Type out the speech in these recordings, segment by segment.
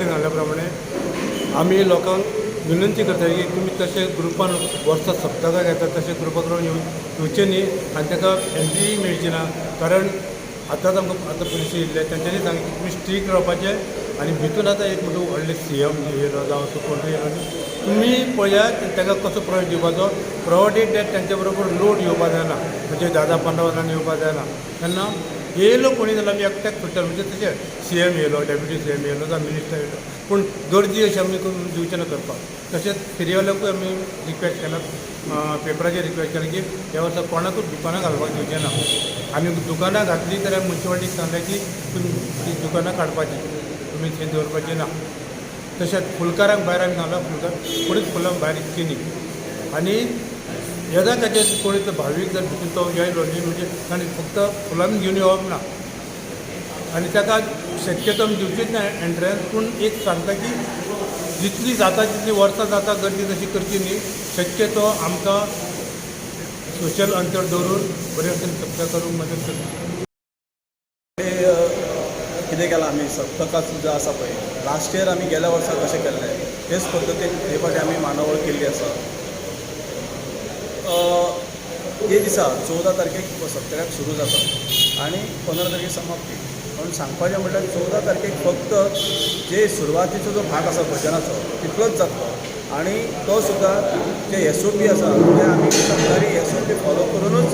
Already सांगल्या प्रमाणे आमी लोकांक विनंती करता की तुमी तशे ग्रुपान वर्सां सप्तकाक येतात, तशे ग्रुपा करून येवचे न्ही आनी ताका एंट्री मेळची ना. कारण आतांच आमकां आतां पुलिशी येयल्ले, तेंच्यांनी सांगलें की तुमी स्ट्रीक रावपाचें. आनी भितून आतां एक म्हणटा व्हडले सीएम येयलो जावं असो कोण येयलो, तुमी पळयात ताका कसो प्रवेश दिवपाचो, प्रोवायडेड that तेंच्या बरोबर लोड येवपा जायना, म्हणजे 10-10, 15 जाण येवपा जायना. तेन्ना येयलो कोणी जाल्यार आमी एकट्याक सोडटले. म्हणजे तशें सीएम येयलो, डेप्युटी सीएम येयलो जावं मिनिस्टर येयलो, पूण गर्दी अशी आमी करून दिवचे ना करपाक. तशेंच फेरयेवाल्यांकूय आमी रिक्वेस्ट केला, पेपराचेर रिक्वेस्ट केला की ह्या वर्सा कोणाकूच दुकानां घालपाक दिवचें ना. आनी दुकानां घातलीं जाल्यार मुन्सिपालिटीक सांगलें की तुमी ती दुकानां काडपाची, तुमी थंय दवरपाची ना. तशेंच फुलकारांक भायर आमी सांगलां, फुलकार कोणीच फुलां भायर विकची न्ही. आनी येदा ताचे कोणी तर भावीक जर भितून तो येयलो न्ही, म्हणजे ताणें फक्त फुलां घेवन येवप ना आनी ताका शक्यतो आमी दिवचीच ना एंट्रन्स. पूण एक सांगता की जितली जाता तितली वर्सां जाता गर्दी तशी करची न्ही. शक्यतो आमकां सोशल अंतर दवरून बरे भशेन सप्तक करूंक मदत करची. हे कितें केलां आमी, सप्तकाच जो आसा पळय, लास्ट इयर आमी गेल्या वर्सा कशें केल्लें तेच पद्दतीन हे फावटी आमी मांडावळ केल्ली आसा. हे दिसा 14 तारखेक सप्तकाक सुरू जाता आनी 15 तारखेक समाप्ती. पूण सांगपाचें म्हटल्यार 14 तारखेक फक्त जे सुरवातीचो जो भाग आसा भजनाचो तितलोच जातलो आनी तो सुद्दां जे एसओपी आसा ते आमी सरकारी एसओपी फॉलो करुनूच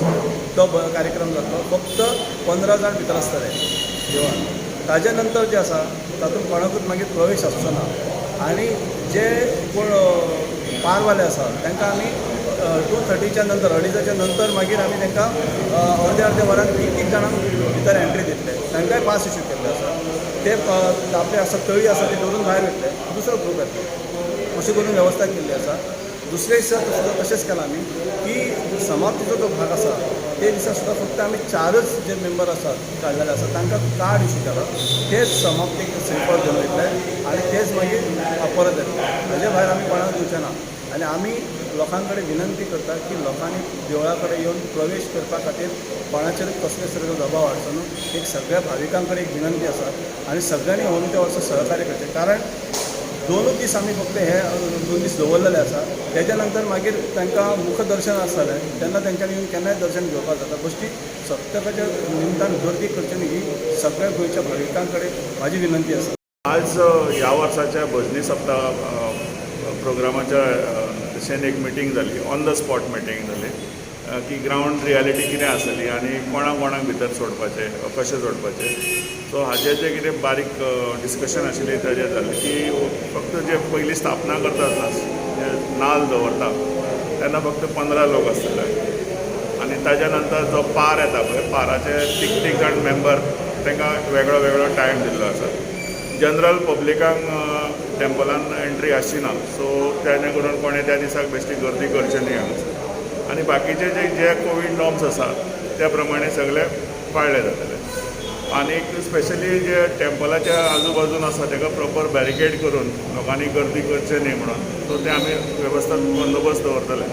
तो कार्यक्रम जातलो. फक्त 15 जाण भितर आसतले देवळान. ताजे नंतर जे आसा तातूंत कोणाकूच मागीर प्रवेश आसचो ना. आनी जे कोण पारवाले आसा तांकां आमी 2:30च्या नंतर, अडीजाच्या नंतर मागीर आमी तांकां अर्दे अर्दे वरान तीग तीग जाणांक भितर एंट्री दितले. तांकांय पास इश्यू केल्ले आसा. ते आपले आसा तळी आसा ती दवरून भायर वयतले, दुसरो ग्रूप येतलो, अशें करून वेवस्था केल्ली आसा. दुसरे दिसा सुद्दां तशेंच केलां आमी की समाप्तीचो जो भाग आसा ते दिसा सुद्दां फक्त आमी चारच जे मेंबर आसात काडलेले आसा, तांकां कार्ड इश्यू केला. तेच समाप्तीक श्रीफळ घेवन वयतले आनी तेच मागीर परत येतले. हाजे भायर आमी कोणाक दिवचे ना. आनी आमी लोकां कडेन विनंती करता की लोकांनी देवळा कडेन येवन प्रवेश करपा खातीर कोणाचेर कसलेच तरेचो दबाव हाडचो न्हू. एक सगळ्या भाविकां कडेन एक विनंती आसा आनी सगळ्यांनी अंमक्या वर्सा सहकार्य करचें, कारण दोनूच दीस आमी फक्त हे 2 दीस दवरलेले आसा. तेच्या नंतर मागीर तांकां मुखदर्शन आसतलें, तेन्ना तेंच्यांनी येवन केन्नाय दर्शन घेवपाक जाता. बश्टी सप्तकाच्या निमतान गर्दी करची न्ही, ही सगळ्या गोंयच्या भाविकां कडेन म्हाजी विनंती आसा. आज ह्या वर्साच्या भजनी सप्ताह प्रोग्रामाच्या दिशेन एक मिटींग जाली, ऑन the spot meeting जाली की ग्रावंड रियालिटी कितें आसतली आनी कोणाक कोणाक भितर सोडपाचें, कशें सोडपाचें. सो हाजें जें कितें बारीक डिस्कशन आशिल्लें ताजेर जालें की फक्त जे पयलीं स्थापना करतात ना, जे नाल दवरता तेन्ना फक्त 15 लोक आसतले आनी ताज्या नंतर जो पार येता पळय, पाराचे तीग तीग जाण मेंबर, तांकां वेगळो वेगळो टायम दिल्लो आसा. जनरल पब्लिकांक टेम्पलान एंट्री आसची ना, सो तेणे करून कोणें त्या दिसाक बेश्टी गर्दी करची न्ही हांगासर. आनी बाकीचे जे जे कोवीड नॉर्म्स आसा त्या प्रमाणे सगळे पाळ्ळे जातले. आनीक स्पेशली जे टेम्पलाच्या आजू बाजून आसा ताका प्रॉपर बॅरिकेड करून लोकांनी गर्दी करचे न्ही म्हणून, सो ते आमी वेवस्था बंदोबस्त दवरतले.